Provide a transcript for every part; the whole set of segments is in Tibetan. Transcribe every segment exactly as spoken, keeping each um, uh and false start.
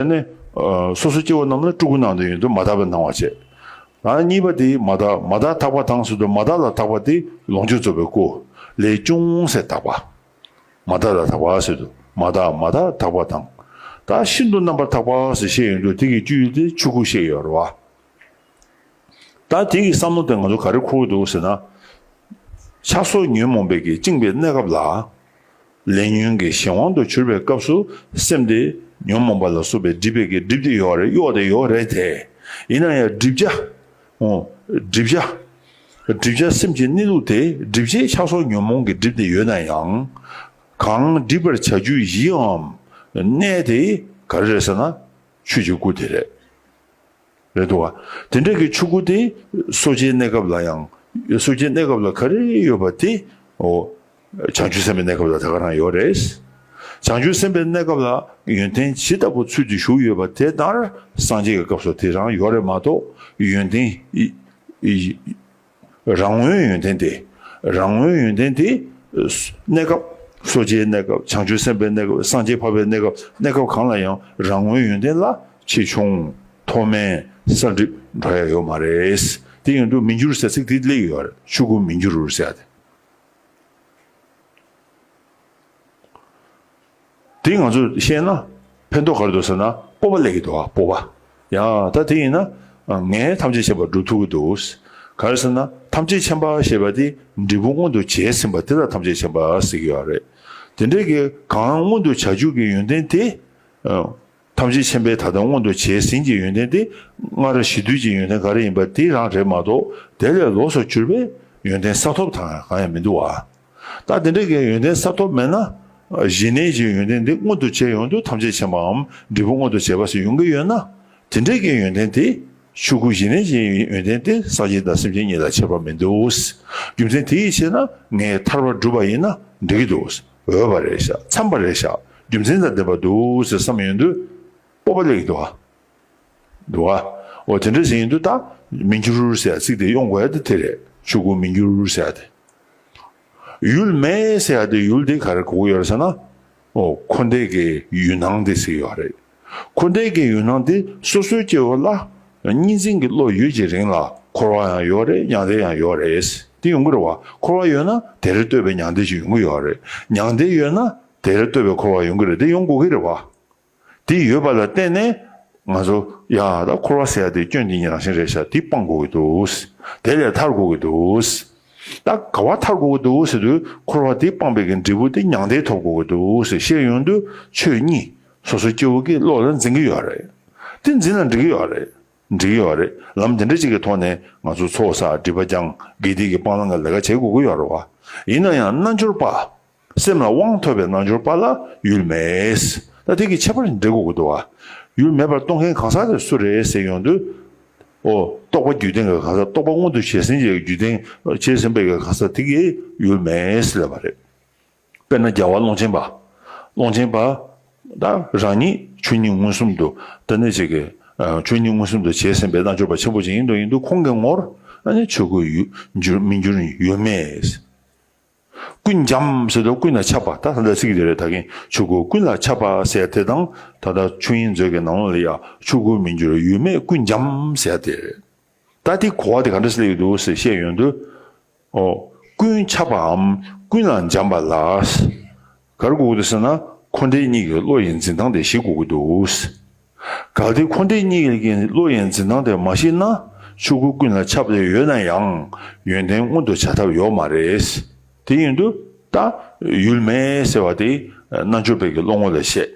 ནི། ཨ། སོ་སོ་སྐྱེ་བོ་རྣམས་ལ་སྤྲུལ་སྐུ་སྣང་དུ་ཡོད་དུས་མ་དག་པའི་སྣང་བ་བྱེད། ད་གཉིས་པ་དེ་མ་དག་མ་དག་དག་པ་དང་ཟེར་དུས་མ་དག་ལ་དག་པ་དེ་ལོངས་སྤྱོད་རྫོགས་པའི་སྐུ། ལས་ཅུང་ཟད་དག་པ། མ་དག་ལ་དག་པ་ཟེར་དུས་མ་དག་མ་དག་དག་པ་དང་། ད་ཤིན་ཏུ་རྣམ་པར་དག་པ་ཟེར་བཤད་ཡོང་དུས་དེ་གི་བཅུད་ཡུལ་དེ་ཆོས་སྐུ་བཤད་ཡོད་རེད་བ། ད་དེ་གི་བསམ་བློ་དེ་ང་ཚོ་ག་རེ་འཁོར་གྱི་འདུག་ཟེར་ན། ཆགས་སོགས་ཉོན་མོངས་པའི་གི་བཅིངས་པའི་གནས་སྐབས་ལ། ལས་ཉོན་གྱི་གཞན་དབང་དུ་གྱུར་པའི་སྐབས་སུ་སེམས་དེ་ཉོན་མོངས་པ་ལ་སོགས་པའི་སྒྲིབ་པའི་གི་སྒྲིབ་དེ་ཡོད་རེད། གཡོགས་དེ་ཡོད་རེད་དེ། ཡིན་ན་ཡང་སྒྲིབ་བྱ། འོ། སྒྲིབ་བྱ། སྒྲིབ་བྱ་སེམས་ཀྱི་གནས་ལུགས་དེ་སྒྲིབ་བྱེད་ཆགས་སོགས་ཉོན་མོངས་ཀྱི་སྒྲིབ་དེ་ཡོད་ན་ཡང་། གང་སྒྲིབ་པར་བྱ་རྒྱུ་ཡིའམ། གནས་དེ་ག་རེ་རེད་ཟེར་ན། ཆོས་ཀྱི་སྐུ་དེ་རེད། རེད་འདུག་བ། དེ་འདྲ་གི་ཆོས་སྐུ་དེ་གསོ་དཔྱད་གནས་སྐབས་ལ་ཡང་། གསོ་དཔྱད་གནས་སྐབས་ལ་ག་རེ་ཡོད་པ་དེ། འོ། བྱང་ཆུབ་སེམས་དཔའི་གནས་སྐབས་ལ་ད་ག་རང་ཡོད་རེད། བྱང་ཆུབ་སེམས་དཔའི་གནས་སྐབས་ལ་ཡོན་ཏན་ཇི་ལྟ་བུ་ཚུལ་དུ་བཞུགས་ཡོད་པ་དེ་ལྟར་སངས་རྒྱས་ཀྱི་སྐབས་སུ་དེ་རང་ཡོད་རེད་མ་གཏོགས་ཡོན་ཏན། རང་ངོའི་ཡོན་ཏན་དེ། རང་ངོའི་ཡོན་ཏན་དེ། གནས་སྐབས། གསོ་དཔྱད་གནས་སྐབས། བྱང་ཆུབ་སེམས་དཔའི་གནས་སྐབས། སངས་རྒྱས་འཕགས་པའི་གནས་སྐབས། གནས་སྐབས་གང་ལ་ཡང་རང་ངོའི་ཡོན་ཏན་ལ་ཆེ་ཆུང་། མཐོ་དམན། གསལ་འགྲིབ་འགྲོ་ཡ་ཡོད་མ་རེད། དེ་ཡོང་དུས་མི་འགྱུར་ཟེར་ཚིག་དེ་སླེབས་ཡོད་རེད། ཆོས་སྐུ་མི་འགྱུར་ཟེར་ཡ་དེ། དེ་ང་ཚོས་ཤེས་ན་ཕན་ཐོགས་ག་རེ་འདུག་ཟེར་ན་སྤོབས་པ་སླེབས་ཀྱི་འདུག་བ། སྤོབས་པ། ཡང་ད་དེ་ཡིན་ན་ངས་ཐམས་ཅད་མཁྱེན་པ་སྒྲུབ་ཐུབ་ཀྱི་འདུག། ག་རེ་ཟེར་ན་ཐམས་ཅད་མཁྱེན་པ་ཞེས་པ་དེ་འབྲས་བུ་མངོན་དུ་བྱས་ཟིན་པ་དེ་ལ་ཐམས་ཅད་མཁྱེན་པ་ཟེར་གྱི་ཡོད་རེད། དེ་འདྲའི་གི་གང་མངོན་དུ་བྱ་རྒྱུ་གི་ཡོན་ཏན་དེ། ཐམས་ཅད་མཁྱེན་པས་ད་ལྟ་མངོན་དུ་བྱས་ཟིན་གྱི་ཡོན་ཏན་དེ་སྔར་གཞི་དུས་ཀྱི་ཡོན་ཏན་ག་རེ་ཡིན་པ་དེ་རང་རེད་མ་གཏོགས་དེ་ལས་ལོགས་སུ་གྱུར་པའི་ཡོན་ཏན་གསར་ཐོབ་དང་གང་ཡང་མི་འདུག་བ། ད་དེ་འདྲ་གི་ཡོན་ཏན་གསར་ཐོབ་མེད་ན། གཞི་གནས་ཀྱི་ཡོན་ཏན་འདི་མངོན་དུ་བྱས་ཡོང་དུས་ཐམས་ཅད་མཁྱེན་པའམ་འབྲས་བུ་མངོན་དུ་བྱས་པ་ཞིག་ཡོང་གི་ཡོད་ན། དེ་འདྲ་གི་ཡོན་ཏན་དེ་ཆོས་སྐུ་གཞི་གནས་ཀྱི་ཡོན་ཏན་དེ་སངས་རྒྱས་དང་སེམས་ཅན་གཉིས་ལ་ཁྱད་པར་མི་འདུག། རྒྱུ་མཚན་དེ་ཡིས་བྱས་ན་ངས་ཐར་པ་བསྒྲུབས་པ་ཡིན་ན་འགྲིག་གི་འདུག། འོས་པ་རེད་ཤག། འཚམས་པ་རེད་ཤག། རྒྱུ་མཚན་དང་ལྡན་པ་འདུག་ཟེར་བསམ་ཡོང་དུས་སྤོབས་པ་སླེབས་ཀྱི་འདུག་ཨ། འདུག་ཨ། འོ་དེ་འདྲ་ཟེར་ཡོང་དུས་ད་མི་འགྱུར་ཟེར་ཡ་ཚིག་དེ་ཡོང་དགོས་ཡ་དེ་དེ་རེད། ཆོས་སྐུ་མི་འགྱུར་ཟེར་ཡ་དེ། ཡུལ་མེད་ཟེར་ཡ་དེ་ཡུལ་དེ་ག་རེ་གོ་གི་ཡོད་རེད་ཟེར་ན། འོ་འཁོར་འདས་ཀྱི་ཡུལ་སྣང་དེ་ཟེར་གྱི་ཡོད་རེད། འཁོར་འདས་ཀྱི་ཡུལ་སྣང་དེ་སོ་སོའི་སྐྱེ་བོ་ལ་གཉིས་འཛིན་གྱི་བློ་ཡོད་ཀྱི་རིང་ལ་འཁོར་བ་ཡང་ཡོད་རེད། མྱང་འདས་ཡང་ཡོད་རེད། དེ་ཡོང་གི་རེད་བ། འཁོར་བ་ཡོད་ན་དེར་ལྟོས་པའི་མྱང་འདས་ཅིག་ཡོང་གི་ཡོད་རེད། མྱང་འདས་ཡོད་ན་དེར་ལྟོས་པའི་འཁོར་བ་ཡོང་གི་རེད། དེ་ཡོང་དགོས་ཀྱི་རེད་བ། དེ་ཡོད་པ་ལ་བརྟེན་ནས་ང་ཚོ་ཡ་ད་འཁོར་བ་ཟེར་ཡ་དེ་སྐྱོན་དེ་ཉིད་རང་བཞིན་རེད་ཤག། དེ་སྤང་དགོས་ཀྱི་འདུག། དེ་ལས་ཐར་དགོས་ཀྱི་འདུག། ད་ག་བ་ཐར་དགོས་ཀྱི་འདུག་ཟེར་དུས་འཁོར་བ་དེ་སྤངས་པའི་གི་འབྲས་བུ་དེ་མྱང་འདས་ཐོབ་དགོས་ཀྱི་འདུག་ཟེར་བཤད་ཡོང་དུས་ཆོས་གཉིས་སོ་སོ་སྐྱེ་བོ་གི་བློ་ལ་འཛིན་གྱི་ཡོད་རེད། དེ་འཛིན་ན་འགྲིག་གི་ཡོད་རེད། འགྲིག་གི་ཡོད་རེད། ལམ་དེ་འདྲ་ཅིག་གི་ཐོག་ནས་ང་ཚོ་ཚོགས་བསགས་སྒྲིབ་པ་སྦྱང་དགེ་སྡིག་གི་སྤང་བླང་གི་ལས་ཀ་བྱེད་དགོས་ཀྱི་ཡོད་རེད་བ། ཡིན་ན་ཡང་རྣལ་འབྱོར་པ། སེམས་ལ་དབང་ཐོབ་པའི་རྣལ་འབྱོར་པ་ལ་ཡུལ་མེད། ད་དེ་གི་ཁྱད་པར་འགྲེལ་དགོས་ཀྱི་འདུག་བ། ཡུལ་མེད་པར་སྟོན་མཁན་གང་ཟག་དེ་སུ་རེད་ཟེར་ཡོང་དུས། ཨོ། རྟོག་པ་རྒྱུད་ལྡན་གྱི་གང་ཟག། རྟོག་པ་མངོན་དུ་བྱས་ཟིན་གྱི་རྒྱུད་ལྡན་བྱས་ཟིན་པའི་གི་གང་ཟག་དེ་གིས་ཡུལ་མེད་ཟེར་ལབ་པ་རེད། དཔེར་ན་རྒྱལ་བ་ཀློང་ཆེན་པ། ཀློང་ཆེན་པ། ད་རང་ཉིད་ཆོས་ཉིད་མངོན་སུམ་དུ་ད་ནི་ཅིག་གི་ཆོས་ཉིད་མངོན་སུམ་དུ་བྱས་ཟིན་པའི་རྣལ་འབྱོར་པ་ཆེན་པོ་ཅིག་ཡིན་དུས་ཡིན་དུས་ཁོང་གི་ངོར་ཨ་ནི་ཆོས་སྐུ་ཡུལ་འགྱུར་མི་འགྱུར་ཡུལ་མེད། ཀུན་འབྱམས་ཟེར་དུས་ཀུན་ལ་ཁྱབ་པ། ད་ད་ལྟ་ཚིག་དེ་རེད། ད་གིན་ཆོས་སྐུ་ཀུན་ལ་ཁྱབ་པ་ཟེར་དེ་དང་ད་ལྟ་ཆོས་དབྱིངས་མཛོད་ཀྱི་ནང་ལོགས་ལ་ཡ་ཆོས་སྐུ་མི་འགྱུར་ཡུལ་མེད་ཀུན་འབྱམས་ཟེར་དེ་རེད། ད་དེ་གོ་བ་དེ་ག་འདྲ་སེ་སླེབས་ཡོད་འདུག་ཟེར་བཤད་ཡོང་དུས། ཨོ། ཀུན་ཁྱབ་པའམ་ཀུན་ལ་འབྱམས་པ་ལ། ག་རེ་དགོས་ཀྱི་འདུག་ཟེར་ན་འཁོར་འདས་གཉིས་ཀྱི་བློ་ཡི་འཛིན་སྟངས་དེ་ཤེས་དགོས་ཀྱི་འདུག། གལ་ཏེ་འཁོར་འདས་གཉིས་ཀྱི་བློ་ཡི་འཛིན་སྟངས་དེ་མ་ཤེས་ན་ཆོས་སྐུ་ཀུན་ལ་ཁྱབ་སྟེ་ཡོད་ན་ཡང་ཡོན་ཏན་མངོན་དུ་བྱ་ཐབས་ཡོད་མ་རེད། དེ་ཡིན་དུས་ད་ཡུལ་མེད་ཟེར་བ་དེ་རྣལ་འབྱོར་པའི་གི་བློ་ངོ་ལ་བཤད།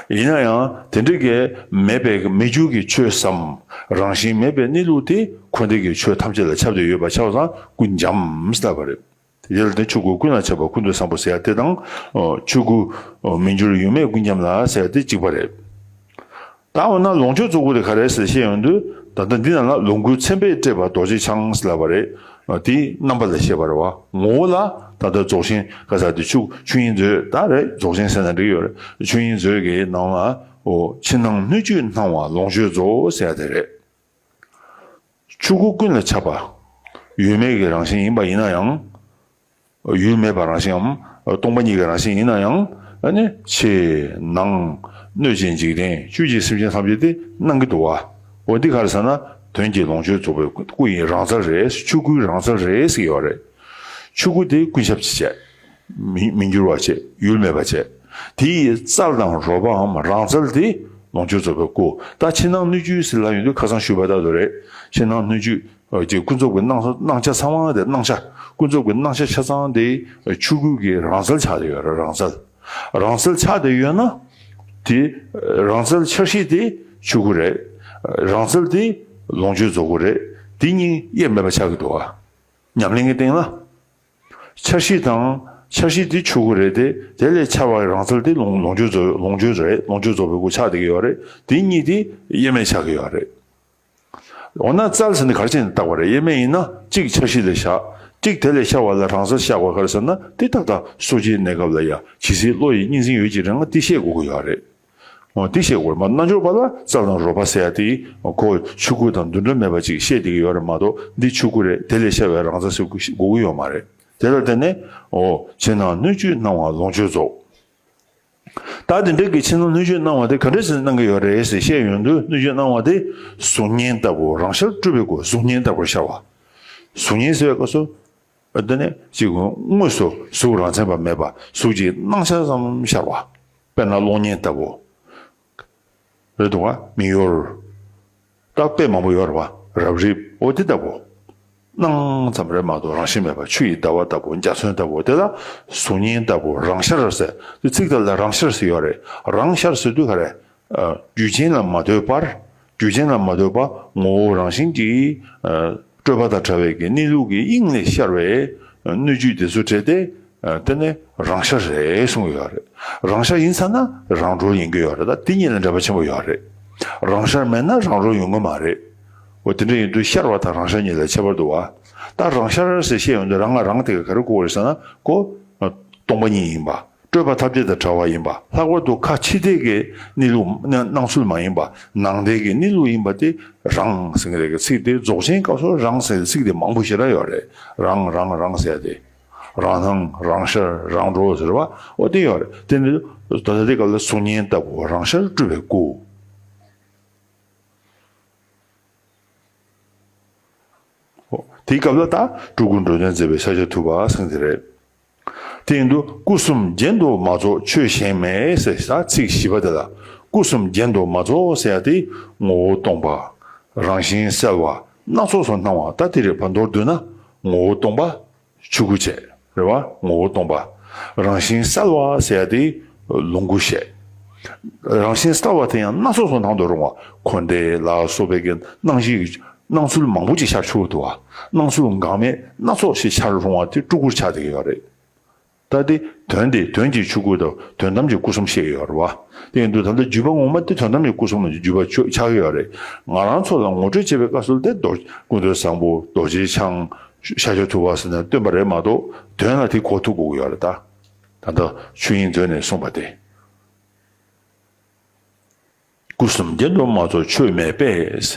ཡིན་ན་ཡང་དེ་འདྲ་གི་མེད་པའི་མི་འགྱུར་གྱི་ཆོས་སམ་རང་བཞིན་མེད་པའི་གནས་ལུགས་དེ་འཁོར་འདས་ཀྱི་ཆོས་ཐམས་ཅད་ལ་ཁྱབ་སྟེ་ཡོད་པ་ཆགས་ཙང་ཀུན་འབྱམས་ལབ་པ་རེད། དེ་ལ་བརྟེན་ཆོས་སྐུ་ཀུན་ལ་ཁྱབ་པ་ཀུན་ཏུ་བཟང་པོ་ཟེར་ཡ་དེ་དང་། ཆོས་སྐུ་མི་འགྱུར་ཡུལ་མེད་ཀུན་འབྱམས་ལ་ཟེར་ཡ་དེ་གཅིག་པ་རེད། ད་འོ་ན་ལོངས་སྤྱོད་རྫོགས་སྐུ་དེ་ག་རེ་ཟེར་བཤད་ཡོང་དུས་ད་ལྟ་འདི་ནང་ལ་ལོངས་སྐུའི་མཚན་དཔེས་སྤྲས་པ་རྡོ་རྗེ་འཆང་ཟེར་ལབ་པ་རེད། དེའི་རྣམ་པ་ལ་བཤད་པ་རེད་བ། ངོ་བོ་ལ་ད་ལྟ་རྫོགས་ཆེན་ག་ས་དེ་ཆོས་ཆོས་དབྱིངས་མཛོད་ད་རེད། རྫོགས་ཆེན་ཟེར་ན་འགྲིག་ཡོད་རེད། ཆོས་དབྱིངས་མཛོད་ཀྱི་ནང་ལ་འོ་ཕྱི་ནང་སྣོད་བཅུད་སྣང་བ་ལོངས་སྤྱོད་རྫོགས་ཟེར་ཡ་དེ་རེད། ཆོས་སྐུ་ཀུན་ལ་ཁྱབ་པ། ཡུལ་མེད་ཀྱི་རང་བཞིན་ཡིན་པ་ཡིན་ན་ཡང་། ཡུལ་མེད་པ་རང་བཞིན་འམ། སྟོང་པ་ཉིད་ཀྱི་རང་བཞིན་ཡིན་ན་ཡང་ ཨ་ནི་ཕྱི་ནང་སྣོད་ཀྱི་འཇིག་རྟེན་བཅུད་ཀྱི་སེམས་ཅན་ཐམས་ཅད་དེ་སྣང་གི་འདུག་བ། འོ་འདི་ག་རེ་ཟེར་ན་དོན་གྱི་ལོངས་སྤྱོད་རྫོགས་པའི་སྐུ་ཡི་རང་རྩལ་རེད། ཆོས་སྐུའི་རང་རྩལ་རེད་ཟེར་གྱི་ཡོད་རེད། ཆོས་སྐུ་དེ་ཀུན་ཁྱབ་ཀྱི་བྱས། མི་མི་འགྱུར་བ་བྱས། ཡུལ་མེད་པ་བྱས། དེ་ཡི་རྩལ་དང་རོལ་པའམ་རང་རྩལ་དེ་ལོངས་སྤྱོད་རྫོགས་པའི་སྐུ། ད་ཕྱི་ནང་སྣོད་བཅུད་ཟེར་ལབ་ཡོང་དུས་ཁ་སང་ཞུས་པ་ལྟར་དུ་རེད། ཕྱི་ནང་སྣོད་བཅུད། ཨ་ཀྱི་ཀུན་རྫོབ་ཀྱི་སྣང་སྣང་ཆ་ཚང་མ་དེ་སྣང་ཆ། ཀུན་རྫོབ་ཀྱི་སྣང་ཆ་ཆ་ཚང་དེ་ཆོས་སྐུ་གི་རང་རྩལ་ཆགས་བསྡད་ཡོད་རེད། རང་རྩལ། རང་རྩལ་ཆགས་བསྡད་ཡོད་ན། དེ་རང་རྩལ་འཆར་གཞི་དེ་ཆོས་སྐུ་རེད། རང་རྩལ་དེ་ལོངས་སྤྱོད་རྫོགས་སྐུ་རེད། དེ་གཉིས་དབྱེར་མེད་པ་ཆགས་ཀྱི་འདུག་བ། ཉམས་ལེན་གྱི་སྟེང་ལ། འཆར་གཞི་དང་། འཆར་གཞི་དེ་ཆོས་སྐུ་རེད་དེ། དེ་ལས་འཆར་བའི་རང་རྩལ་དེ་ལོངས་ལོངས་སྤྱོད་རྫོགས་ལོངས་སྤྱོད་རེད། ལོངས་སྤྱོད་རྫོགས་པའི་སྐུ་ཆགས་བསྡད་ཀྱི་ཡོད་རེད། དེ་གཉིས་དེ་དབྱེར་མེད་ཆགས་ཀྱི་ཡོད་རེད། འོ་ན་རྩལ་ཟེར་ནི་ག་རེ་བྱས་ནས་བཏགས་པ་རེད། དབྱེར་མེད་ཡིན་ན་གཅིག་འཆར་གཞི་ལ་བཞག་གཅིག་དེ་ལས་ཤར་བ་ལ་རང་རྩལ་བཞག་པ་ག་རེ་ཟེར་ན། དེ་ཏག་ཏག་སོ་སྐྱེའི་གནས་སྐབས་ལ་ཡ་ཇི་སྲིད་བློ་ཡི་གཉིས་འཛིན་ཡོད་ཀྱི་རེད་ང་དེ་ཤེས་དགོས་ཀྱི་ཡོད་རེད། འོ་དེ་ཤེས་དགོས་རེད་མ། རྣལ་འབྱོར་པ་ལ་རྩལ་དང་རོལ་པ་ཟེར་ཡ་དེ་ཁོ་ཆོས་སྐུ་དང་འདུ་འབྲལ་མེད་པ་ཅིག་ཤེས་བསྡད་ཀྱི་ཡོད་རེད་མ་གཏོགས། འདི་ཆོས་སྐུ་རེད། དེ་ལས་ཤར་བའི་རང་རྩལ་ཟེར་དགོས་ཀྱི་ཡོད་མ་རེད། དེ་ལ་བརྟེན་ནས་འོ་ཕྱི་ནང་སྣོད་བཅུད་སྣང་བ་ལོངས་སྤྱོད་རྫོགས། ད་དེ་འདྲ་གི་ཕྱི་ནང་སྣོད་བཅུད་སྣང་བ་དེ་ག་འདྲ་ཞིག་སྣང་གི་ཡོད་རེད་ཟེར་བཤད་ཡོང་དུས། སྣོད་བཅུད་སྣང་བ་དེ་གཟུགས་བརྙན་ལྟ་བུ་རང་ཤར་སྤྲུལ་པའི་སྐུ། གཟུགས་བརྙན་ལྟ་བུར་ཤར་བ། གཟུགས་བརྙན་ཟེར་བའི་སྐབས་སུ། དེ་ནས་ཅིག་དངོས་སུ་གཟུགས་རང་མཚན་པ་མེད་པ། གཟུགས་ཀྱི་སྣང་ཆ་ཙམ་ཤར་བ། དཔེར་ན་གློག་བརྙན་ལྟ་བུ། རེད་འདུག་ག་མིག་ཡོར། ད་དཔེ་མང་པོ་ཡོད་རེད་བ། རབ་རིབ། འོ་དེ་ལྟ་བུ། སྣང་ཙམ་རེད་མ་གཏོགས་རང་བཞིན་མེད་པ། ཆུ་ཡི་ཟླ་བ་ལྟ་བུ། འཇའ་ཚོན་ལྟ་བུ། དེ་ལ་གཟུགས་བརྙན་ལྟ་བུ་རང་ཤར་ཟེར། དེ་ཚིག་དེ་ལ་རང་ཤར་ཟེར་ཡོད་རེད། རང་ཤར་ཟེར་དུས་ག་རེ། ཨ། རྒྱུ་རྐྱེན་ལ་མ་ལྟོས་པར། རྒྱུ་རྐྱེན་ལ་མ་ལྟོས་པ་ངོ་བོ་རང་བཞིན་གྱིས། ཨ། སྤྲོས་པ་དང་བྲལ་བའི་གི་གནས་ལུགས་ཀྱི་དབྱིངས་ལས་ཤར་བའི་སྣོད་བཅུད་དེ་ཚོ་བྲལ་ཏེ། ཨ། དེ་ནི་རང་ཤར་རེད་གསུང་གི་ཡོད་རེད། རང་ཤར་ཡིན་ཚར་ན་རང་གྲོལ་ཡིན་གྱི་ཡོད་རེད། ད་དེ་གཉིས་ལ་འབྲེལ་བ་ཆེན་པོ་ཡོད་རེད། རང་ཤར་མེད་ན་རང་གྲོལ་ཡོང་གི་མ་རེད། འོ་དེ་འདྲ་ཡིན་དུས་ཤར་བ་དང་རང་ཤར་གཉིས་ལ་ཁྱད་པར་འདུག་བ། ད་རང་ཤར་ཟེར་བཤད་ཡོང་དུས་རང་ང་རང་དེ་ག་ག་རེ་གོ་དགོས་རེད་ཟེར་ན། ཁོ་སྟོང་པ་ཉིད་ཡིན་པ། སྤྲོས་པ་ཐམས་ཅད་དང་བྲལ་བ་ཡིན་པ། ལྷག་པར་དུ་ཁ་ཕྱི་བལྟས་ཀྱི་གནས་ལུགས། སྣང་ཚུལ་མ་ཡིན་པ། ནང་བལྟས་ཀྱི་གནས་ལུགས་ཡིན་པ་དེ་རང་ཟེར་གྱི་རེད། ཚིག་དེ་རྫོགས་ཆེན་སྐབས་སུ་རང་ཟེར་ཚིག་དེ་མང་པོ་ཞེ་དྲག་ཡོད་རེད། རང་རང་རང་ཟེར་ཏེ། རང་སྣང་རང་ཤར་རང་གྲོལ་ཟེར་བ། འོ་དེ་ཡོད་རེད། དེ་ནི་ད་ལྟ་དེ་སྐབས་ལ་གཟུགས་བརྙན་ལྟ་བུ་རང་ཤར་སྤྲུལ་པའི་སྐུ། འོ་དེའི་སྐབས་ལ་ད་སྤྲུལ་སྐུ་འགྲོ་དོན་མཛད་པའི་ཤཱཀྱ་ཐུབ་པ་ཟེར་དེ་རེད། དེ་ཡིན་དུས་སྐུ་གསུམ་རྒྱན་དུ་མ་རྫོགས་ཆོས་གཞན་མེད་ཟེར་ས་ཚིག་བཞི་པ་དེ་ལ། སྐུ་གསུམ་རྒྱན་དུ་མ་རྫོགས་ཟེར་ཡ་དེ་ངོ་བོ་སྟོང་པ། རང་བཞིན་གསལ་བ། སྣ་ཚོགས་སུ་སྣང་བ། ད་དེ་རེད། བར་དོར་བསྡུ་ན་ངོ་བོ་སྟོང་པ། ཆོས་སྐུ་བྱས། རེད་བ། ངོ་བོ་སྟོང་པ། རང་བཞིན་གསལ་བ་ཟེར་ཡ་དེ་ལོངས་སྐུ་བཤད། རང་བཞིན་གསལ་བ་དེ་ཡང་སྣ་ཚོགས་སུ་སྣང་དུ་རུང་བ། འཁོར་འདས་ལ་སོགས་པའི་གི་སྣང་གཞི། སྣང་ཚུལ་མང་པོ་ཅིག་ཤར་ཆོག་འདུག་བ། སྣང་ཚུལ་འགག་མེད་སྣ་ཚོགས་ཤིག་ཤར་རུང་བ་དེ་སྤྲུལ་སྐུར་ཆགས་བསྡད་ཀྱི་ཡོད་རེད། ད་དེ་དོན་དེ་དོན་གྱི་ཆོས་སྐུ་དང་དོན་དམ་གྱི་སྐུ་གསུམ་བཤད་ཀྱི་ཡོད་རེད་བ། དེ་ཡིན་དུས་ད་ལྟ་བརྒྱུད་པ་ངོ་མ་དེ་དོན་དམ་གྱི་སྐུ་གསུམ་ལ་བརྒྱུད་པ་ཆོས་ཆགས་ཀྱི་ཡོད་རེད། ང་རང་ཚོ་ལ་ངོ་སྤྲོད་བྱེད་པའི་སྐབས་སུ་དེ་རྡོ་ཀུན་ཏུ་བཟང་པོ། རྡོ་རྗེ་འཆང་། ཤཱཀྱ་ཐུབ་པ་ཟེར་ནས་སྟོན་པ་རེད་མ་གཏོགས། དོན་ལ་དེ་གོ་ཐུབ་དགོས་ཀྱི་ཡོད་རེད་ད། ད་ལྟ་ཆོས་དབྱིངས་མཛོད་ནས་གསུངས་པ་སྟེ། སྐུ་གསུམ་རྒྱན་དུ་མ་རྫོགས་ཆོས་མེད་པས།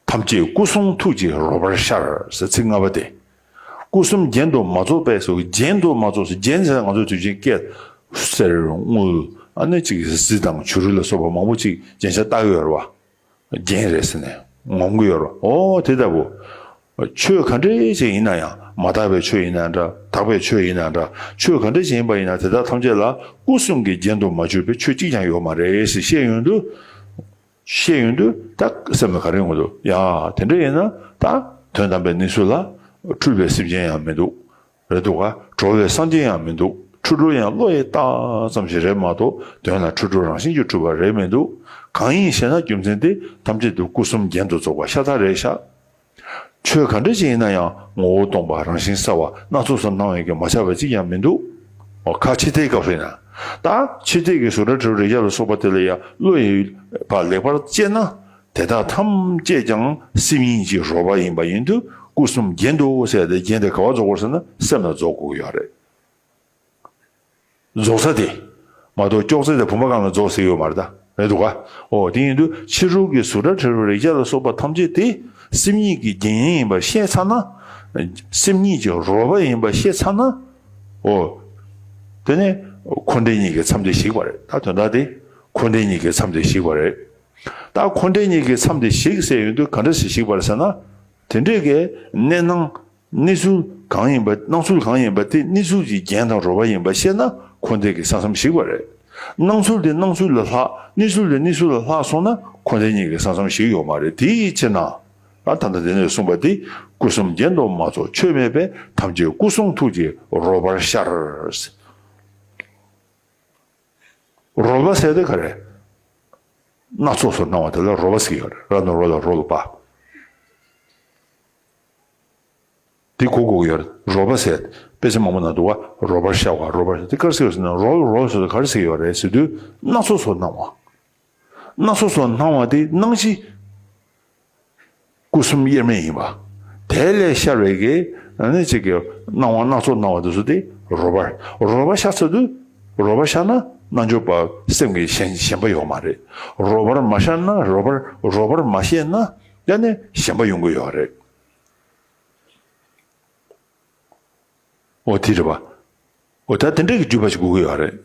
ཐམས་ཅད་སྐུ་གསུང་ཐུགས་ཀྱི་རོལ་པར་ཤར་ཟེར་ཚིག་ལྔ་པ་སྟེ། སྐུ་གསུམ་རྒྱན་དུ་མ་རྫོགས་པས་སོ། རྒྱན་དུ་མ་རྫོགས་སོ། རྒྱན་ཟེར་ན་ང་ཚོ་དུས་རྒྱུན་སྐད། གསེར་དངུལ། ཨ་ནི་ཅིག་གཟི་དང་བྱུ་རུ་ལ་སོགས་པ་མང་པོ་ཅིག་རྒྱན་ཆ་བཏགས་ཡོད་རེད་བ། རྒྱན་རེད་ཟེར་ནས་ངོམ་གྱི་ཡོད་རེད། འོ་དེ་ལྟ་བུ། ཆོས་ག་འདྲ་ཅིག་ཡིན་ན་ཡང་། མ་དག་པའི་ཆོས་ཡིན་ན་འདྲ། དག་པའི་ཆོས་ཡིན་ན་འདྲ། ཆོས་ག་འདྲ་ཅིག་ཡིན་པ་ཡིན་ན་དེ་དག་ཐམས་ཅད་ལ་སྐུ་གསུམ་གྱི་རྒྱན་དུ་མ་གྱུར་པའི་ཆོས་གཅིག་ཀྱང་ཡོད་མ་རེད་ཟེར་བཤད་ཡོང་དུས། བཤད་ཡོང་དུས་ད་སེམས་ལ་ག་རེ་ཡོང་གི་འདུག་ཡ། དེ་འདྲ་ཡིན་ན་ད་དོན་དམ་པའི་གནས་ཚུལ་ལ་འཁྲུལ་པའི་སེམས་ཅན་ཡང་མི་འདུག་རེད་འདུག་ག་གྲོལ་བའི་སངས་རྒྱས་ཡང་མི་འདུག་འཁྲུལ་གྲོལ་ཡང་བློ་ཡིས་བཏགས་ཙམ་ཞིག་རེད་མ་གཏོགས། དོན་ལ་འཁྲུལ་གྲོལ་རང་བཞིན་གྱིས་གྲུབ་པ་རེད་མི་འདུག་གང་ཡིན་ཞེ་ན། རྒྱུ་མཚན་དེ་ཐམས་ཅད་དུ་སྐུ་གསུམ་རྒྱན་དུ་རྫོགས་པ་ཤ་སྟག་རེད་ཤག་ཆོས་ག་འདྲ་ཅིག་ཡིན་ན་ཡང་ངོ་བོ་སྟོང་པ། རང་བཞིན་གསལ་བ། སྣ་ཚོགས་སུ་སྣང་བའི་གི་མ་ཆགས་པ་གཅིག་ཀྱང་མི་འདུག་འོ་ཁ་ཕྱི་བལྟས་སྐབས་སུ་ཡིན་ན། ད་ཕྱི་བལྟས་ཀྱི་གཟུགས་སྒྲ་དྲི་རོ་རེག་བྱ་ལ་སོགས་པ་དེ་ལ་ཡང་བློ་ཡིས་ཕར་ལེགས་པར་དཔྱད་ན། དེ་དག་ཐམས་ཅད་ཀྱང་སེམས་ཉིད་ཀྱི་རོལ་པ་ཡིན་པ་ཡིན་དུས། སྐུ་གསུམ་རྒྱན་དུ་ཟེར་ཏེ་རྒྱན་དེ་ག་པར་རྫོགས་དགོས་ཟེར་ན་སེམས་ལ་རྫོགས་དགོས་ཀྱི་ཡོད་རེད། རྫོགས་ས་དེ། མ་གཏོགས་ཅོག་ཙེ་དང་བུམ་པ་སྒང་ལ་རྫོགས་ཟེར་ཡོད་མ་རེད་ད། རེད་འདུག་ག་འོ་དེ་ཡིན་དུས་ཕྱི་རོལ་གྱི་གཟུགས་སྒྲ་དྲི་རོ་རེག་བྱ་ལ་སོགས་པ་ཐམས་ཅད་དེ་སེམས་ཉིད་ཀྱི་རྒྱན་ཡིན་པ་ཤེས་ཚར་ན། སེམས་ཉིད་ཀྱི་རོལ་པ་ཡིན་པ་ཤེས་ཚར་ན། འོ། དེ་ནས་ འཁོར་འདས་གཉིས་ཀྱི་མཚམས་དེ་ཞིག་པ་རེད། ད་དོན་དག་དེ་འཁོར་འདས་གཉིས་ཀྱི་མཚམས་དེ་ཞིག་པ་རེད། ད་འཁོར་འདས་གཉིས་ཀྱི་མཚམས་དེ་ཞིག་ཟེར་ཡོང་དུས་ག་འདྲ་ཞིག་ཞིག་པ་རེད་ཟེར་ན། དེ་འདྲས་ཀྱི་གནས་སྣང་གནས་ཚུལ་གང་ཡིན་པ། སྣང་ཚུལ་གང་ཡིན་པ་དེ་གནས་ཚུལ་གྱི་རྒྱན་དང་རོལ་པ་ཡིན་པ་ཤེས་ན་འཁོར་འདས་ཀྱི་ས་མཚམས་ཞིག་པ་རེད། སྣང་ཚུལ་དེ་སྣང་ཚུལ་ལས་ལྷག་གནས་ཚུལ་དེ་གནས་ཚུལ་ལས་ལྷག་སོང་ན་འཁོར་འདས་གཉིས་ཀྱི་ས་མཚམས་ཞིག་ཡོད་མ་རེད། དེའི་ཕྱིར་ན། ཨ། ད་ལྟ་དེ་ནས་གསུངས་པ་དེ། སྐུ་གསུམ་རྒྱན་དུ་མ་རྫོགས་ཆོས་མེད་པས། ཐམས་ཅད་སྐུ་གསུང་ཐུགས་ཀྱི་རོལ་པར་ཤར། རོལ་པ་ཟེར་དེ་ག་རེ། སྣ་ཚོགས་སུ་སྣང་བ་དེ་ལ་རོལ་པ་ཟེར་གྱི་ཡོད་རེད། ར་ན་རོ་ལ་རོ་ལ་པ། དེ་གོ་དགོས་ཀྱི་ཡོད་རེད། རོལ་པ་ཟེར་དཔེ་ཆ་མང་པོ་ནང་འདུག་བ། རོལ་པར་ཤར་བ། རོལ་པར་ཤར། དེ་ག་རེ་ཟེར་གྱི་ཡོད་ཟེར་ན། རོལ་རོལ་ཟེར་དུས་ག་རེ་ཟེར་གྱི་ཡོད་རེད་ཟེར་དུས། སྣ་ཚོགས་སུ་སྣང་བ། སྣ་ཚོགས་སུ་སྣང་བ་དེ་སྣང་གཞི། སྐུ་གསུམ་དབྱེར་མེད་ཡིན་པ། དེ་ལས་ཤར་བའི་གི་ཨ་ནི་གཅིག་གི་སྣང་བ་སྣ་ཚོགས་སྣང་བ་དེ་ཚོ་དེ་རོལ་པར། རོལ་པ་ཤར་ཚར་དུས། རོལ་པ་ཤར་ན་རྣལ་འབྱོར་པ་སེམས་ཀྱི་ཞེན་ཞེན་པ་ཡོད་མ་རེད། རོལ་པར་མ་ཤར་ན། རོལ་པར་རོལ་པར་མ་ཤེས་ན་ཡང་ནི་ཞེན་པ་ཡོང་གི་ཡོད་རེད། འོ་དེ་རེད་པ། འོ་ད་དེ་འདྲ་གི་བརྒྱུད་པ་ཞིག་དགོས་ཀྱི་ཡོད་རེད།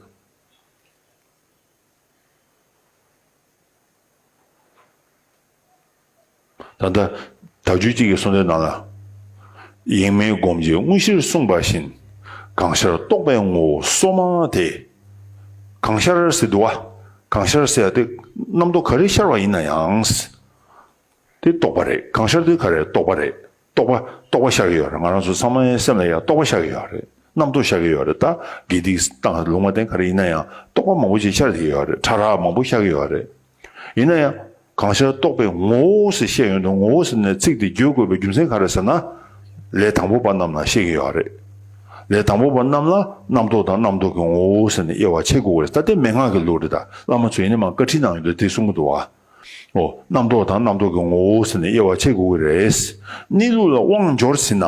ད་ལྟ་དལ་འབྱོར་གཅིག་གི་གསུང་དོན་ནང་ལ། ཡེངས་མེད་སྒོམ་གྱི་དངོས་གཞིར་གསུངས་པ་བཞིན། གང་ཤར་རྟོག་པའི་ངོ་བོ་སོ་མ་དེ། གང་ཤར་ཟེར་འདུག་བ། གང་ཤར་ཟེར་ཡ་དེ་རྣམ་རྟོག་ག་རེ་ཤར་བ་ཡིན་ན་ཡང་། དེ་རྟོག་པ་རེད། གང་ཤར་དེ་ག་རེ། རྟོག་པ་རེད། རྟོག་པ། རྟོག་པ་ཤར་གྱི་ཡོད་རེད། ང་རང་ཚོ་ཚང་མའི་སེམས་ལ་ཡང་རྟོག་པ་ཤར་གྱི་ཡོད་རེད། རྣམ་རྟོག་ཤར་གྱི་ཡོད་རེད། ད་དགེ་སྡིག་དང་ལུང་མ་བསྟན་ག་རེ་ཡིན་ན་ཡང་རྟོག་པ་མང་པོ་ཞིག་ཤར་གྱི་ཡོད་རེད། ཕྲ་རགས་མང་པོ་ཤར་གྱི་ཡོད་རེད། ཡིན་ན་ཡང་གང་ཤར་རྟོག་པའི་ངོ་བོ་ཟེར་བཤད་ཡོང་དུས། ངོ་བོ་ཟེར་ནས་ཚིག་དེ་བརྗོད་དགོས་པའི་རྒྱུ་མཚན་ག་རེ་ཟེར་ན། ལས་དང་པོ་པ་རྣམས་ལ་བཤད་ཀྱི་ཡོད་རེད། ལས་དང་པོ་པ་རྣམས་ལ་རྣམ་རྟོག་དང་རྣམ་རྟོག་གི་ངོ་བོ་ཟེར་ནས་དབྱེ་བ་ཕྱེ་དགོས་རེད། ད་དེ་མན་ངག་གི་ལུགས་རེད། ད་བླ་མ་ཚོ་ཡིན་ན་མ་བཀའ་ཁྲིད་ནང་ཡོད་དུས་དེ་གསུང་གི་འདུག་བ། འོ། རྣམ་རྟོག་དང་རྣམ་རྟོག་གི་ངོ་བོ་ཟེར་ནས་དབྱེ་བ་ཕྱེ་དགོས་ཀྱི་རེད། གནས་ལུགས་ལ་དབང་འབྱོར་ཟིན་ན།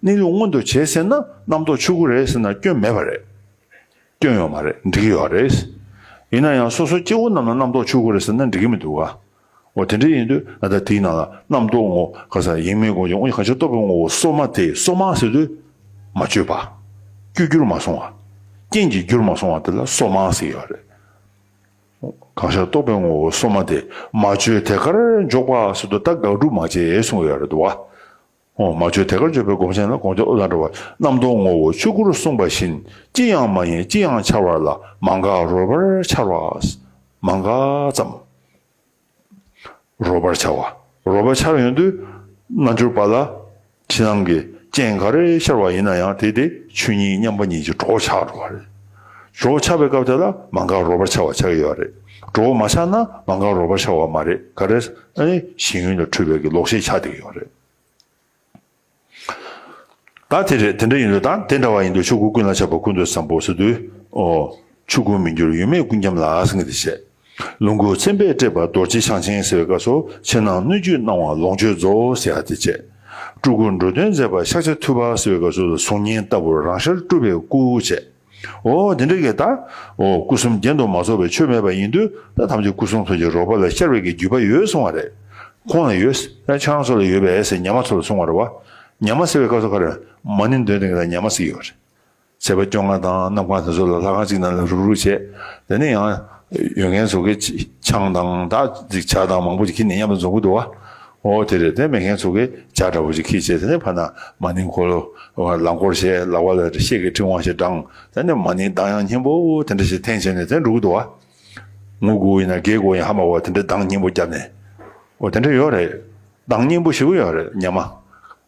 གནས་ལུགས་མངོན་དུ་བྱས་ཟིན་ན་རྣམ་རྟོག་ཆོས་སྐུ་རེད་ཟེར་ན་སྐྱོན་མེད་པ་རེད། སྐྱོན་ཡོད་མ་རེད། འགྲིག་གི་ཡོད་རེད། ཡིན་ན་ཡང་སོ་སོ་སྐྱེ་བོ་རྣམས་ལ་རྣམ་རྟོག་ཆོས་སྐུ་རེད་ཟེར་ན་འགྲིག་གི་མི་འདུག་ག་འོ་དེ་འདྲ་ཡིན་དུས་ང་ད་དེའི་ནང་ལ་རྣམ་རྟོག་ངོ་ག་ས་ཡེངས་མེད་སྒོམ་གྱི་དངོས་གཞི་གང་ཤར་རྟོག་པའི་ངོ་བོ་སོ་མ་དེ། སོ་མ་ཟེར་དུས་མ་བཅོས་པ། བཅོས་བསྒྱུར་མ་སོང་བ། རྐྱེན་གྱིས་བསྒྱུར་མ་སོང་བ་དེ་ལ་སོ་མ་ཟེར་ཡོད་རེད། གང་ཤར་རྟོག་པའི་ངོ་བོ་སོ་མ་དེ། མ་བཅོས་དེ་ཀར་འཇོག་པ་ཟེར་དུས་ད་དགག་སྒྲུབ་མ་བྱེད་གསུངས་ཡོད་རེད་འདུག་བ། འོ། མ་བཅོས་དེ་ཀར་འཇོག་པའི་སྒོམ་ཆེན་ལ་དགོངས་འགྲེལ་ཨོ་ལ་འགྲོ་བ། རྣམ་རྟོག་ངོ་བོ་ཆོས་སྐུར་གསུངས་པ་བཞིན། ཅི་ཡང་མ་ཡིན་ཅི་ཡང་འཆར་བ་ལ། མ་འགགས་རོལ་པར་འཆར་བ། མ་འགགས་ཙམ། རོལ་པར་འཆར་བ། རོལ་པར་འཆར་ཡོང་དུས་རྣལ་འབྱོར་པ་ལ་ཕྱི་ནང་གི་རྐྱེན་ག་རེ་ཤར་བ་ཡིན་ན་ཡང་དེ་དེ་ཆོས་ཉིད་མཉམ་པ་ཉིད་ཀྱི་གྲོགས་ཆགས་འགྲོ་བ་རེད། གྲོགས་ཆགས་པའི་སྐབས་དེ་ལ་མ་འགགས་རོལ་པར་འཆར་བ་ཆགས་ཀྱི་ཡོད་རེད། གྲོགས་མ་ཆགས་ན་མ་འགགས་རོལ་པར་འཆར་བ་མ་རེད། ག་རེ། ཨ་ནི་ཞེན་ཡུལ་ལ་འཁྲུལ་པའི་གི་ལོག་ཤེས་ཆགས་བསྡད་ཀྱི་ཡོད་རེད། ད་དེ་རེད། དེ་འདྲ་ཡིན་དུས་ད་དེ་འདྲ་བ་ཡིན་དུས་ཆོས་སྐུ་ཀུན་ལ་ཁྱབ་པ་ཀུན་ཏུ་བཟང་པོ་ཟེར་དུས། ཨོ། ཆོས་སྐུ་མི་འགྱུར་ཡུལ་མེད་ཀུན་ཁྱབ་ལ་ཟེར་མཁན་དེ་བཤད། ལོངས་སྐུ་མཚན་དཔེས་སྤྲས་པ་རྡོ་རྗེ་འཆང་ཆེན་ཟེར་བའི་སྐབས་སུ་ཕྱི་ནང་སྣོད་བཅུད་སྣང་བ་ལོངས་སྤྱོད་རྫོགས་ཟེར་ཡ་དེ་བྱས། སྤྲུལ་སྐུ་འགྲོ་དོན་མཛད་པ་ཤཱཀྱ་ཐུབ་པ་ཟེར་བའི་སྐབས་སུ་གཟུགས་བརྙན་ལྟ་བུར་རང་ཤར་སྤྲུལ་པའི་སྐུ་བྱས། འོ་དེ་འདྲ་གི་ད། འོ་སྐུ་གསུམ་རྒྱན་དུ་མ་རྫོགས་པའི་ཆོས་མེད་པ་ཡིན་དུས་ད་ཐམས་ཅད་སྐུ་གསུང་ཐུགས་ཀྱི་རོལ་པ་ལ་ཤར་བའི་གི་བརྒྱུད་པ་ཡོད་གསུང་བ་རེད། ཁོང་ལ་ཡོད། ད་ཁྱེད་རང་ཚོ་ལ་ཡོད་པས་ཟེར་ཉ་མ་ཚོ་ལ་གསུང་བ་རེད་བ། ཉ་མ་ཟེར་བའི་སྐབས་སུ་ག་རེ། མ་ཎི་འདོན་མཁན་ལ་ཉ་མ་ཟེར་གྱི་ཡོད་རེད། ཚེས་པ་བཅོ་ལྔ་དང་གནམ་གང་དེ་ཚོ་ལ་ལྷ་ཁང་གཅིག་ནང་ལ་རུག་རུག་བྱས། དེ་ནས་ཡང་ཡོད་མཁན་ཚོ་གིས་ཆང་དང་ད་ཅིག་ཇ་དང་མང་པོ་ཅིག་ཁྱེར་ནས་མཉམ་དུ་འཛོམས་ཀྱི་འདུག་བ། འོ་དེ་རེད། དེ་མེད་མཁན་ཚོ་གིས་ཇ་འདྲ་པོ་ཅིག་ཁྱེར་བྱས། དེ་ནས་ཕར་ན་མ་ཎི་འཁོར་ལོ་ལག་འཁོར་བྱས། ལག་པ་ལ་ཤེལ་གྱི་ཕྲེང་བ་ཞིག་བསྒྲེངས། དེ་ནས་མ་ཎི་གདངས་དབྱངས་སྙན་པོ་དེ་འདྲ་ཞིག་འཐེན་བྱས་ནས་དེ་འགྲོ་གི་འདུག་བ། ངུ་དགོས་ཡིན་ན་བགད་དགོས་ཡིན་ཧ་མ་གོ་བ་དེ་འདྲ་གདངས་སྙན་པོ་བརྒྱབ་ནས། འོ་དེ་འདྲ་ཡོད་རེད། གདངས་སྙན་པོ་ཞེ་པོ་ཡོད་རེད་ཉ་མ།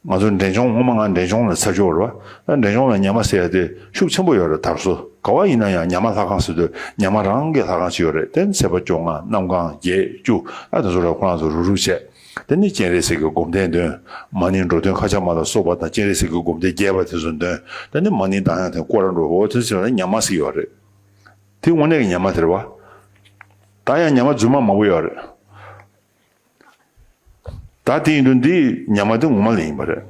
ང་ཚོ་འབྲས་ལྗོངས། སྔོན་མ་ང་འབྲས་ལྗོངས་ལ་འཚར་ཞོར་རེད་བ། ཨ་འབྲས་ལྗོངས་ལ་ཉ་མ་ཟེར་ཡ་དེ་ཤུགས་ཆེན་པོ་ཡོད་རེད། དར་སྲོལ་ག་བ་ཡིན་ན་ཡང་ཉ་མ་ལྷ་ཁང་ཟེར་དུས་ཉ་མ་རང་གི་ལྷ་ཁང་ཅིག་ཡོད་རེད། དེ་ཚེས་པ་བཅོ་ལྔ་གནམ་གང་བརྒྱད་བཅུ་ཨ་དེ་ཚོ་ལ་ཁོ་རང་ཚོ་རུག་རུག་བྱས། དེ་ནས་སྤྱན་རས་གཟིགས་ཀྱི་སྒོམ་བཟླས་འདོན། མ་ཎི་འགྲོ་དོན་མཁའ་ཁྱབ་མ་ལ་སོགས་པ་དང་སྤྱན་རས་གཟིགས་ཀྱི་སྒོམ་བཟླས་རྒྱས་པ་དེ་ཚོ་འདོན། དེ་ནས་མ་ཎི་གདངས་དབྱངས་དེ་སྐོར་ར་འགྲོ། འོ་དེ་ཚོ་ལ་ཉ་མ་ཟེར་ཡོད་རེད། དེ་དངོས་གནས་ཀྱི་ཉ་མ་དེ་རེད་བ། ད་ཡང་ཉ་མ་རྫུན་མ་མང་པོ་ཡོད་རེད། ད་དེ་ཡིན་དུས་འདི་ཉ་མ་དེ་ངོ་མ་ལ་ཡིན་པ་རེད།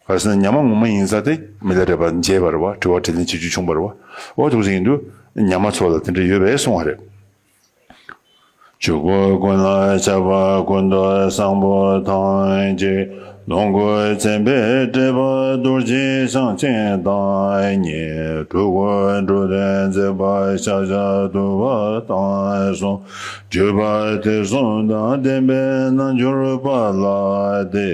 ག་རེ་ཟེར་ན་ཉ་མ་ངོ་མ་ཡིན་ས་དེ་མི་ལ་རས་པ་མཇལ་བ་རེད་བ། དྲི་བ་དྲིས་ལན་བྱེད་རྒྱུ་བྱུང་བ་རེད་བ། འོ་དེ་འདྲ་ཡིན་དུས་ཉ་མ་ཚོ་ལ་དེ་འདྲ་ཡོད་པས་གསུང་བ་རེད། ཆོས་སྐུ་ཀུན་ལ་ཁྱབ་པ་ཀུན་ཏུ་བཟང་པོ་ཐམས་ཅད་ ལོངས་སྐུ་མཚན་དཔེས་སྤྲས་པ་རྡོ་རྗེ་འཆང་ཆེན་དང་གཉིས། སྤྲུལ་སྐུ་འགྲོ་དོན་མཛད་པ་ཤཱཀྱ་ཐུབ་པ་དང་གསུམ། བརྒྱུད་པ་དེ་གསུམ་དང་ལྡན་པའི་རྣལ་འབྱོར་པ་ལ་དེ།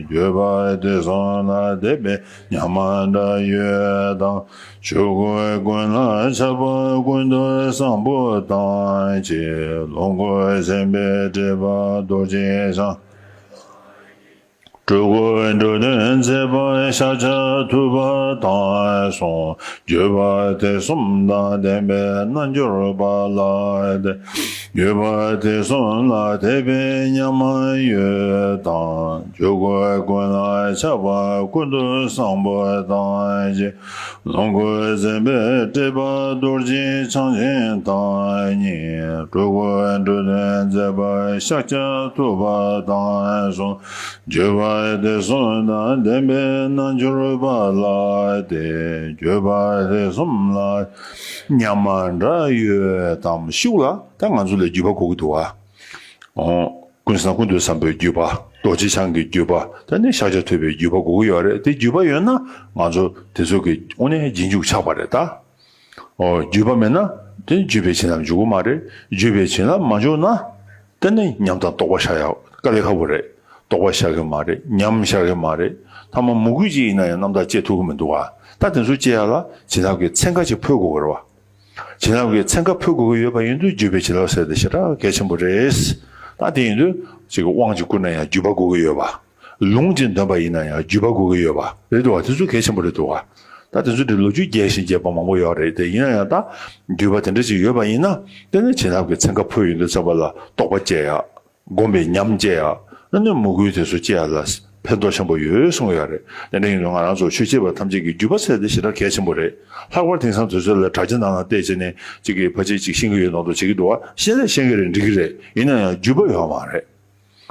བརྒྱུད་པ་དེ་གསུམ་ལ་དད་པའི་ཉམས་དང་ཡོད་དང་། ཆོས་སྐུ་ཀུན་ལ་ཁྱབ་པ་ཀུན་ཏུ་བཟང་པོ་དང་གཅིག། ལོངས་སྐུ་མཚན་དཔེས་སྤྲས་པ་རྡོ་རྗེ་འཆང་། སྤྲུལ་སྐུ་འགྲོ་དོན་མཛད་པ་ཤཱཀྱ་ཐུབ་པ་དང་གསུམ། བརྒྱུད་པ་དེ་གསུམ་དང་ལྡན་པའི་རྣལ་འབྱོར་པ་ལ་དེ། བརྒྱུད་པ་དེ་གསུམ་ལ་དད་པའི་ཉམས་ཡོད་དང་། ཆོས་སྐུ་ཀུན་ལ་ཁྱབ་པ་ཀུན་ཏུ་བཟང་པོ་དང་གཅིག། ལོངས་སྐུ་མཚན་དཔེས་སྤྲས་པ་རྡོ་རྗེ་འཆང་ཆེན་དང་གཉིས། སྤྲུལ་སྐུ་འགྲོ་དོན་མཛད་པ་ཤཱཀྱ་ཐུབ་པ་དང་གསུམ། བརྒྱུད་པ་དེ་གསུམ་དང་ལྡན་པའི་རྣལ་འབྱོར་པ་ལ་དེ། བརྒྱུད་པ་དེ་གསུམ་ལ་ཉམས་འདྲ་ཡོད་དམ། ཤུགས་ལ་ད་ང་ཚོ་ལ་བརྒྱུད་པ་དགོས་ཀྱི་འདུག་བ། ཨོ། ཀུན་བཟང་ཀུན་ཏུ་བཟང་པོའི་བརྒྱུད་པ། རྡོ་རྗེ་འཆང་གི་བརྒྱུད་པ། དེ་ནས་ཤཱཀྱ་ཐུབ་པའི་བརྒྱུད་པ་དགོས་ཀྱི་ཡོད་རེད། དེ་བརྒྱུད་པ་ཡོད་ན་ང་ཚོ་དེ་ཚོ་གི་དངོས་གནས་རྗེས་འཇུག་ཆགས་པ་རེད་ད། ཨོ། བརྒྱུད་པ་མེད་ན་དེ་བརྒྱུད་པའི་བྱིན་རླབས་འཇུག་གི་མ་རེད། བརྒྱུད་པའི་བྱིན་རླབས་མ་འཇུག་ན་དེ་ནི་ཉམས་དང་རྟོགས་པ་ཤར་ཡག་དཀའ་ལས་ཁག་པོ་རེད། རྟོགས་པ་ཤར་གི་མ་རེད། ཉམས་ཤར་གི་མ་རེད། ཐ་མ་མོས་གུས་ཅིག་ཡིན་ན་ཡང་རྣམ་དག་སྐྱེ་ཐུབ་གི་མི་འདུག་བ། ད་དེ་ཚོ་སྐྱེ་ཡག་ལ་བྱིན་རླབས་ཀྱི་ཚན་ཁ་ཅིག་འཕོ་དགོས་ཀྱི་རེད་བ། བྱིན་རླབས་ཀྱི་ཚན་ཁ་འཕོ་དགོས་ཀྱི་ཡོད་པ་ཡིན་དུས་བརྒྱུད་པའི་བྱིན་རླབས་ཟེར་དེ་ཞེ་དྲག་གལ་ཆེན་པོ་རེད། ད་དེ་ཡིན་དུས་ཅིག་དབང་ཅིག་བསྐུར་ན་ཡང་བརྒྱུད་པ་དགོས་ཀྱི་ཡོད་པ། ལུང་ཅིག་འདོན་པ་ཡིན་ན་ཡང་བརྒྱུད་པ་དགོས་ཀྱི་ཡོད་པ་རེད་འདུག་བ། དེ་ཚོ་གལ་ཆེན་པོ་རེད་འདུག་བ། ད་དེ་ཚོ་དེ་ལོ་རྒྱུས་རྒྱས་ཤིང་རྒྱས་པ་མང་པོ་ཡོད་རེད། དེ་ཡིན་ན་ཡང་ད་བརྒྱུད་པ་དེ་འདྲ་ཅིག་ཡོད་པ་ཡིན་ན་དེ་ནི་བྱིན་རླབས་ཀྱི་ཚན་ཁ་འཕོ་ཡོང་དུས་ཙམ་པ་ལ་རྟོགས་པ་སྐྱེ་ཡག་སྒོམ་པའི་ཉམས་སྐྱེ་ཡག་ཨ་ནི་མོས་གུས་དེ་ཚོ་སྐྱེ་ཡག་ལ་ཕན་ཐོགས་ཆེན་པོ་ཡོད་གསུངས་ཡོད་རེད། དེ་འདྲ་ཡིན་དུས་ང་རང་ཚོ་ཆོས་བྱེད་པ་ཐམས་ཅད་ཀྱི་བརྒྱུད་པ་ཟེར་དེ་ཞེ་དྲག་གལ་ཆེན་པོ་རེད། ལྷག་པར་དེང་སང་དུས་ཚོད་ལ་དྲ་རྒྱ་ནང་ལ་བལྟས་བྱས་ནས་གཅིག་གིས་ཕལ་ཆེར་གཅིག་ཤེས་ཀྱི་ཡོད་མདོག་མདོག་བྱེད་ཀྱི་འདུག་བ། ཤེས་ལས་ཤེས་ཀྱི་རེད། འགྲིག་གི་རེད། ཡིན་ན་ཡང་བརྒྱུད་པ་ཡོད་མ་རེད།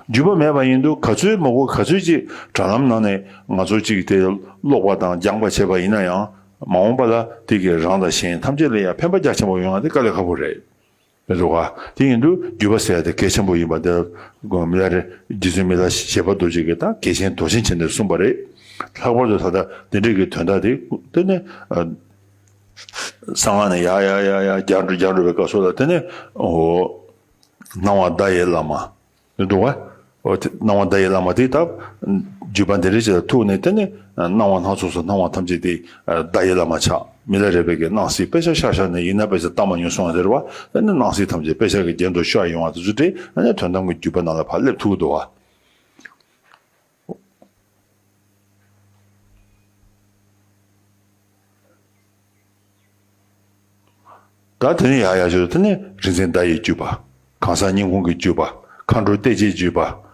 བརྒྱུད་པ་མེད་པ་ཡིན་དུས་ག་ཚོད་མང་པོ་ག་ཚོད་ཅིག་དྲ་ལམ་ནང་ནས་ང་ཚོ་གཅིག་དེ་ཀློག་པ་དང་སྦྱངས་པ་བྱས་པ་ཡིན་ན་ཡང་མ་འོངས་པ་ལ་དེ་གིས་རང་དང་གཞན་ཐམས་ཅད་ལ་ཡང་ཕན་པ་རྒྱ་ཆེན་པོ་ཡོང་ཡག་དེ་དཀའ་ལས་ཁག་པོ་རེད། མི་འདུག་ག་དེ་ཡིན་དུས་བརྒྱུད་པ་ཟེར་ཡ་དེ་གལ་ཆེན་པོ་ཡིན་པ་དེ་མི་ལ་རེ་རྗེ་བཙུན་མི་ལ་བཞད་པ་རྡོ་རྗེ་གིས་ད་གལ་ཆེན་དོ་ཆེན་བྱས་ནས་གསུངས་པ་རེད། ལྷག་པར་དུ་ད་ལྟ་དེ་འདྲའི་གི་དོན་དག་དེ་དེ་ནས་ཨ། གསང་སྔགས་ནས་ཡར་ཡར་ཡར་ཡར་རྒྱས་འགྲོ་རྒྱས་འགྲོ་བའི་སྐབས་སུ་ལ་དེ་ནས་ཨོ། སྣང་བ་བརྡ་ཡི་བླ་མ། མི་འདུག་ག་ཨོ་དེ་སྣང་བ་བརྡ་ཡི་བླ་མ་དེ་ད་བརྒྱུད་པ་འདི་འདྲ་ཅིག་ལ་ཐུག་ནས་དེ་ནས་སྣང་བ་སྣ་ཚོགས་སུ་སྣང་བ་ཐམས་ཅད་དེ་བརྡ་ཡི་བླ་མ་ཆགས། མི་ལ་རས་པའི་གི་སྣང་སྲིད་དཔེ་ཆ་ཤར་ཤར་ནས་ཡིན་ན་དཔེ་ཆ་བལྟ་མ་མྱོང་གསུངས་པ་དེ་རེད་བ། དེ་ནས་སྣང་སྲིད་ཐམས་ཅད་དཔེ་ཆ་གི་རྒྱན་དུ་ཤར་ཡོང་བ་དེ་ཚོ་དེ་ཨ་ནི་དོན་དམ་གྱི་བརྒྱུད་པ་ནང་ལ་ཕར་སླེབས་ཐུབ་ཀྱི་འདུག་བ། ད་དེ་ནས་ཡར་ཡར་ཞུ་དེ་ནས་རིག་འཛིན་བརྡ་ཡི་བརྒྱུད་པ། གང་ཟག་སྙིང་ཁོང་གི་བརྒྱུད་པ། མཁའ་འགྲོ་གཏད་རྒྱའི་བརྒྱུད་པ།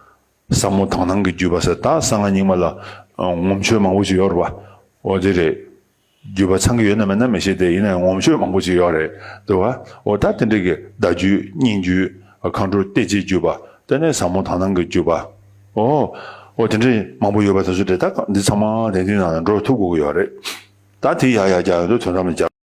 ཟབ་མོ་དག་སྣང་གི་བརྒྱུད་པ་ཟེར་ད་གསང་སྔགས་རྙིང་མ་ལ་ངོམ་ཆོས་མང་པོ་ཞིག་ཡོད་རེད་བ། འོ་དེ་རེད། བརྒྱུད་པ་ཚང་གི་ཡོད་ན་མེད་ན་མི་ཤེས་ཏེ་ཡིན་ན་ཡང་ངོམ་ཆོས་མང་པོ་ཞིག་ཡོད་རེད་འདུག་བ། འོ་ད་དེ་འདྲ་གི་བརྡ་བརྒྱུད་སྙན་བརྒྱུད་མཁའ་འགྲོ་གཏད་རྒྱའི་བརྒྱུད་པ་དེ་ནས་ཟབ་མོ་དག་སྣང་གི་བརྒྱུད་པ། འོ། འོ་དེ་འདྲ་མང་པོ་ཡོད་པ་དེ་ཚོ་དེ་ད་འདི་ཚང་མ་དེང་དུས་ནང་ལ་འགྲོ་ཐུབ་དགོས་ཀྱི་ཡོད་རེད། ད་དེ་ཡར་ཡར་རྒྱག་ཡོང་དུས་དོན་དམ་ལ་རྒྱག